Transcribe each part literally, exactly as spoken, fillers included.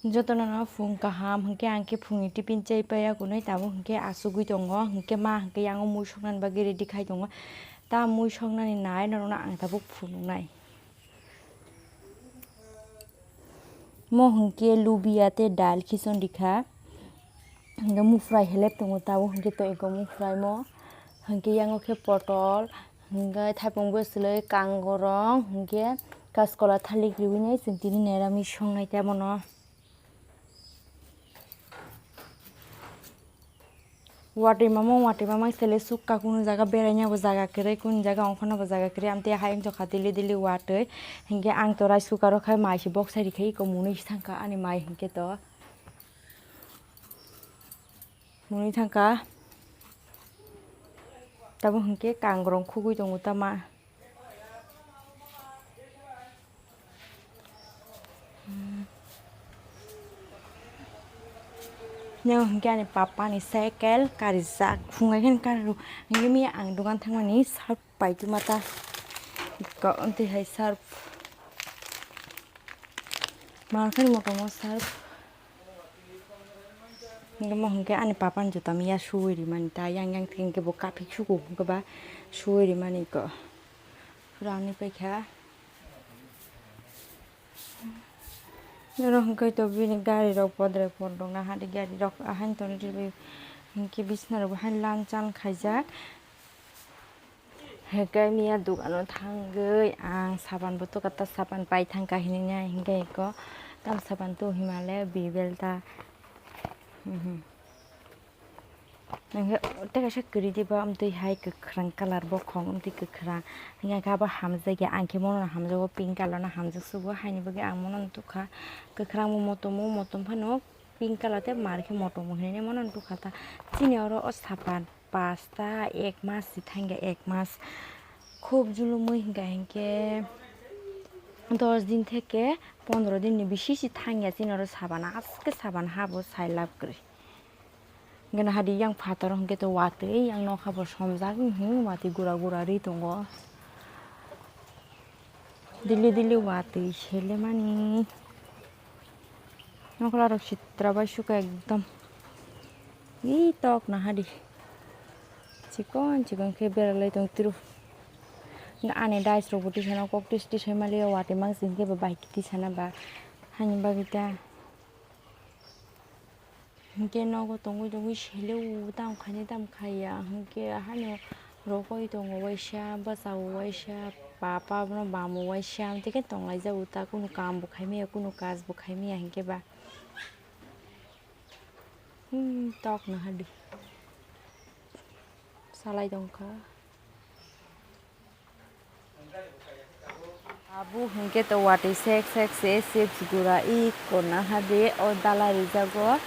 Jotono no phung kaham, hinkhe ang khe phungni tiffin chai paiya kunui, tabuk hinkhe achugui tongo, hinkhe ma hinkhe yango mui soknani bagwi ready khai tongo. Ta mui soknani nai norokno ang tabuk phunuknai. Mo hinkhe lubia tei dal khichon rikha. Hinkhe mufrai helep tongo, tabuk hinkhe tei eko mufrai mo. Hinkhe yango khe potol, hinkhe thaipung bwswlwi kangorong, hinkhe kaskola thalik riwinai chwng tini nairamwi songnai tei abono. Watwi mamung, watwi mamung sele sukha, kunu jaga beraina bo jaga kwrwi, kunu jaga ongkhorna bo jaga kwrwi, amtwi hayung tokha dili dili watwi. Hinkhe ang to rice cooker o khai mai se bok sai rikha, eko mwnwi se thangkha ani mai hinkhe to. Mwnwi thangkha. Tabuk hinkhe kangrong khugui tongo tama. Nang hinkhe ani papa ni cycle karijak, phungai khe kari rw. Hinkhe mi ang dogan thangmani sal paituma ta. Ko, amtwi hai surf. Mar khani mokomo surf. Hinkhe mo hinkhe ani papa ni juta miya suwi rimani ta, yang yang thengkhe bo kaphik suku hinkhe ba suwi rimani ko. Rani paikha. Oro hinkhe to bini gari rok podre pondok na hadi gari rok ahain toni ribai hinkhe bisna rok bo hain lan chan khaijak. Hinkhe miya dogano thangwi ang saban bo tukha ta, saban pai thangkha hinwi nai hinkhe eko tam saban tu himale bibel ta. Mhm. Hinkhe tei kaisa kwrwi diba amtwi hai kwkhwrang colour bokhong amtwi kwkhwrang hinkhe abo hamjakya, ang khe mono hamjago pink colour no hamjak sugo, haini bagwi ang mono tukha kwkhwrang bo motom o, motom phano pink colour tei mar khe motom o hinwi mono tukha ta. Chini oro o sapan. Pasta ek mas si thangya, ek mas. Khub julumwi hinkha hinkhe dos din theke pondro din ni bisi si thangya chini oro saban, aske saban habo sai lab kwrwi. Hinkhe nahadi yang phataro hinkhe to watwi yang nokha bo somjak, hmm, watwi gura gura ri tongo. Dili dili watwi selemani. Nokla rok sitra bai suka ekdom. Ih, tok nahadi. Chikon chikon khe beralai tong tiro. Ani dais rok bo tisana kok tis tisai mali watwi mang sing khe ba bai tisana ba. Hani bagwi ta. Hinkhe nogo tongwi tongwi sele o, tam khainai tam khaiya, hinkhe haino rokoi tongo waisa, bwsao waisa, papa bono bamo waisa, hinkhe tonglaijago ta, kunu kam bo khaimaya, kunu kaj bo khaimaya hinkhe ba. Hmm, tok nahadi. Salai tongkha. Abo hinkhe to watwi sek sek se chips gura iko nahadi o dala rijago.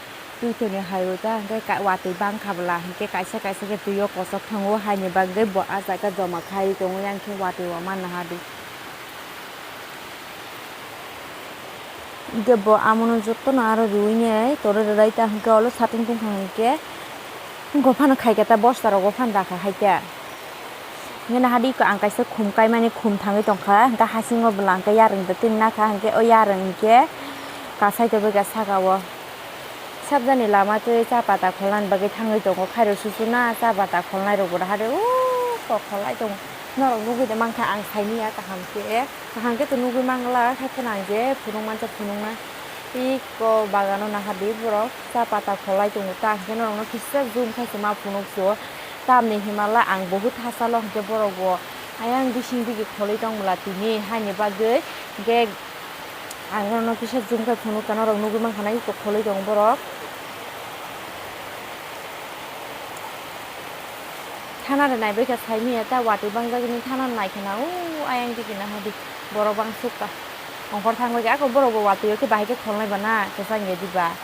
Twi thoni hai o ta hinkhe watwi bangkha bwla hinkhe kaisa kaisa khe twi o kochok thango, haini bagwi bo ah jaga joma khai tongo yang khe watwi o ma nahadi. Hinkhe bo amono jotono aro riwinai toro rwlai ta hinkhe olo satung tungkha hinkhe. Go phano khaikhe ta bosta rogo phano rakha khaikhe. Nini hadi ko ang kaisa khum kaimani khum thangwi tongkha, hwnkhe hasingo bwla hwnkhe yarwng da tini nakha, hwnkhe o yarwng hwnkhe kasai tobwi kha saka o. Sabjani lama twi cha pata kholnani bagwi thangwi tongo, khairok susuna cha pata kholnai rok bo hade o kok kholai tongo. Norok nugwi de mankha ang saimanya kaham khe. Kaham khe to nugwi mangla, khe phano ang je phunuk mansa phunukna. Iko bagano nahadi borok cha pata kholai tongo ta, hwnkhe norokno kisa zoom khai se ma phunuk sio. Tamni himala ang bohut hachalo hwnkhe borok bo ayang bising digi kholwi tong bwla tini haini bagwi hwnkhe ang norokno kisa zoom khai phunuk ta, norok nugwi mankha na iko kholwi tongo borok. Thana rw naibai kha saimanya ta watwi bangjagwini thana naikha na o ayang digi nahadi borok bangsukha. Ongkhor thangbai khe ako borok bo watwi o khe bahai khe kholnai ba na kwchang ya diba.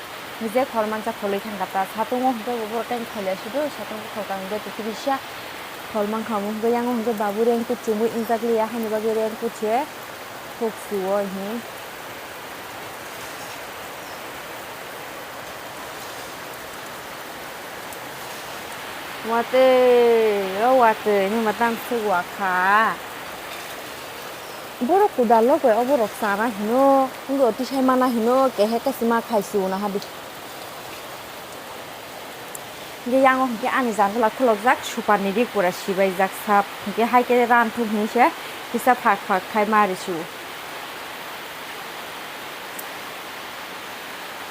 Nije khol mansa kholwi thangkha ta satung o hwnkhe bo borok tei kholya sudo satung o kholkha hwnkhe twi kisa khol mankha omo hwnkhe yang o hwnkhe babu rengkut chumui wngjak liya haini bagwi rengkut se. Thuk sio hi. Watwi, o watwi, ni matang suk wakha. Borok kodal rok bai oborok chana hino, wngwi tisai mana hino, kehe kasima khai suuna hadi. Hingke yango hingke ani jandala khulokjak, super ni ri pura sibaijak sap, hingke hai khe ranthok hinwi se kisa phak phak khai ma ri su.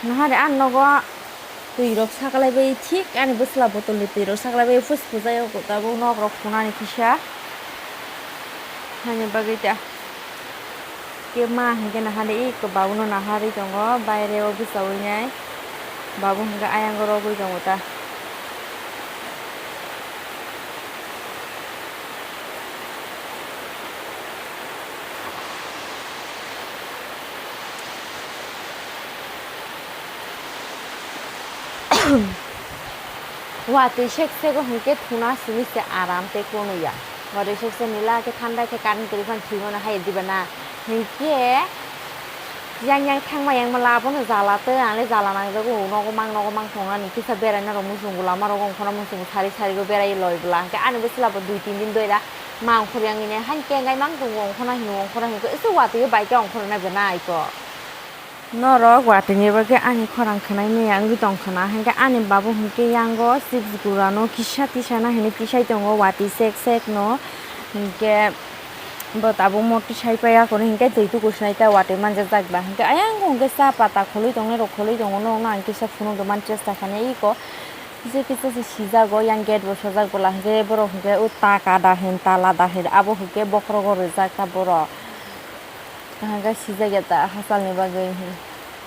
Nahare ani nogo twi rok saklai bai thik ani bwsla botol ni twi rok saklai bai phus phusai o tabuk nok rok phunani kisa hani bagwi ta. Khe ma hinkhe nahale eko babuno naharwi tongo, baire o bwchaui nai. Babu hinkhe ayang o rogwi tongo ta. Watwi sek sego hinkhe thuna simi se aram tei kono ya. Watwi sek se nila khe thanda khe current kwrwi phano thwi mano hai diba na. Hinkhe yang yang thangma yang mala abono jala tei ang le jala nangjago nogo mang nogo mang thongnani kisa berai norok muchungo lama rogo ongkhorna muchungo sari sari go berai loi bwla hinkhe ani bwsla bo dui tin din doira ma ongkhor yang ini hankhe engai mang tongo ongkhorna hino ongkhorna hinkhe ese watwi o bai khe ongkhorna bena aiko. Norok watwi ni bagwi ani khorang khwnai maya wngwi tong khwna, hinkhe ani babu hinkhe yango chips gura no kisa tisa na hinwi tisai tongo watwi sek sek no, hinkhe bo tabuk mo tisai paiya kunu hinkhe twi tuku sinai ta watwi manjak jak ba, hinkhe ayang hinkhe cha pata khulwi tongnai rok khulwi tongo norok no ang kisa phunuk rwmani chesta khainai eko kisa kisa se sijago yang gate bo sajak bwla hinkhe borok hinkhe o taka da hin tala da hin abo hinkhe bokhorogo rijak ta borok. Kaham khe sijak ya ta hachal ni bagwi,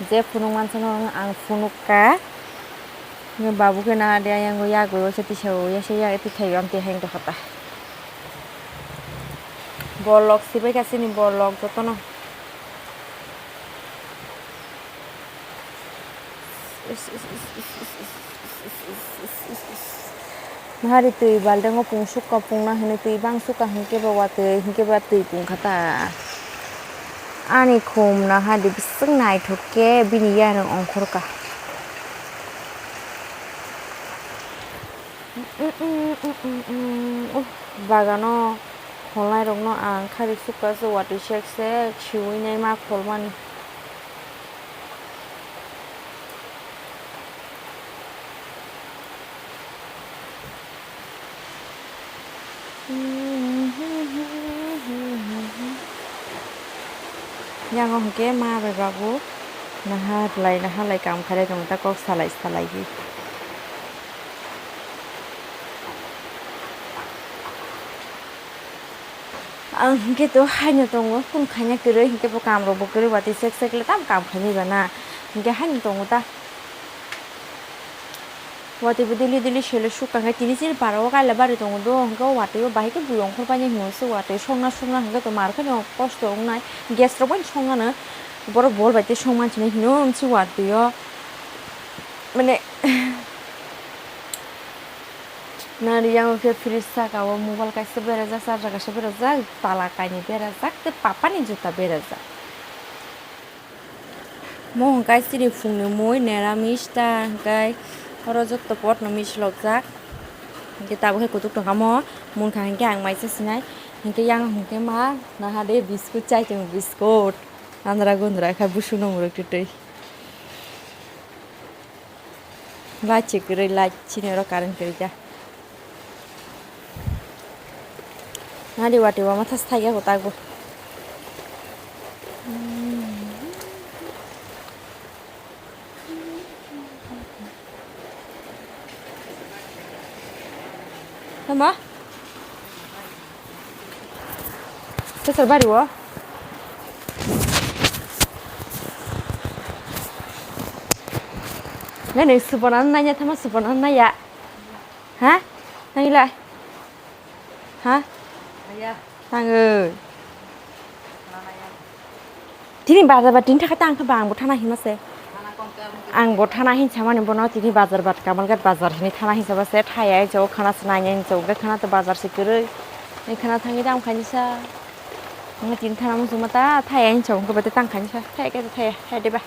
je phunuk mansa no ang phunuk ka. Nw babu khe na de ayang o yago se tisa o ya se ya tithai o amtwi hai wngtokha ta. Bolok sibai kha chini bolok jotono. Nahari twi baltingo pung sukha pungna hinwi twi bang sukha hinkhe ba watwi hinkhe ba twi pung kha ta. Ani khum nahari bising naithok khe bini yarwng ongkhor kha. Bagano kholnai rokno ang khari sukha se watwi sek sek siwi nai ma kholmani. Yango hwnkhe ma bai babu naha lai naha lai kam khailai tongo ta kok salai salai di. Ang hinkhe to haino tongo, phone khaina kwrwi, hinkhe bo kamrokbo kwrwi, watwi sek sek le tamo kam khainai ba na, hinkhe haino tongo ta. Watwi bo daily daily selo sukha khe tini chini para o kaila bari tongo do, hinkhe o watwi o bahai khe bui ongkhor painai hino se watwi songna songna hinkhe to mar khe no kosto wngnai, gas rok bai songmano borok bol bai tei songmani hinwi hino se watwi o mane. Nari yango khe fridge saka o mobile kaisa berajak, charger kaisa berajak, tala kainwi berajak, tei papani juta berajak. Mo hwnkhe chini phungni mui neramis ta, hwnkhe oro jotto potno mislokjak. Hwnkhe tabuk khe kutuk tongkha mo, munkha hinkhe ang maisa sinai. Hwnkhe yang hwnkhe ma naha de biscuit chai tongo, biscuit. Andra gundra kha busuk nongmorok twtwi. Light se kwrwi, light sini oro current kwrwi kha. Nari watwi bo matha se thaiya kwtak bo. Tama? Sesar bari o. Nai nai supana nai ya, tama supana nai ya. Ha? Nai la. Ha? Nai ya. Tangwi. Tini bazar ba tini thaka tang kha ba ang bo thana hima se. Ang bo thana hin samani bono tini bazar ba Kamalghat bazar hini thana hin saba se thaya hin chao khana se nai hin chao khana to bazar se kwrwi. Ni khana thangwi dam khani sa. Ang tini thana muchung mata thaya hin chao khe bate tang khani sa. Thaya khe thaya, thaya de ba.